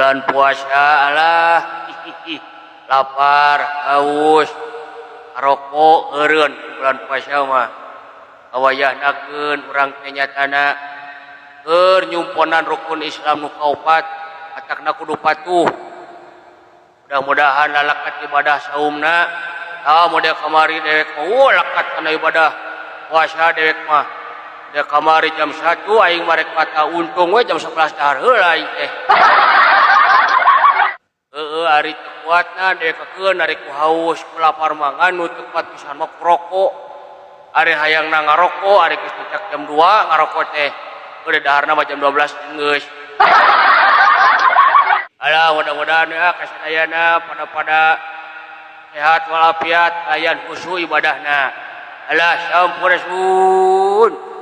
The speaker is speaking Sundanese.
Bulan puasa alah hihihi lapar haus ngaroko eureun bulan puasa mah kawayahnakeun urang teh nyatana keur nyumponan rukun Islam nu kaopat matakna kudu patuh. Mudah-mudahan lalakat ibadah saumna tah model kamari dewek mah lakat kana ibadah puasa dewek mah. Model kamari jam 1 aing marek mata untung we jam 11 dahar heula aing teh. Heeh ari teu kuatna dewek ari ku haus ku lapar mah ngan nu teu kuat pisan mah ku rokok. Ari hayangna ngaroko ari geus dicak jam 2 ngaroko teh udah daharna mah jam 12 geus. Alah mudah-mudahan ya kasadayana pada-pada sehat walafiat ayan khusyuk ibadahna. Alah sampurasun.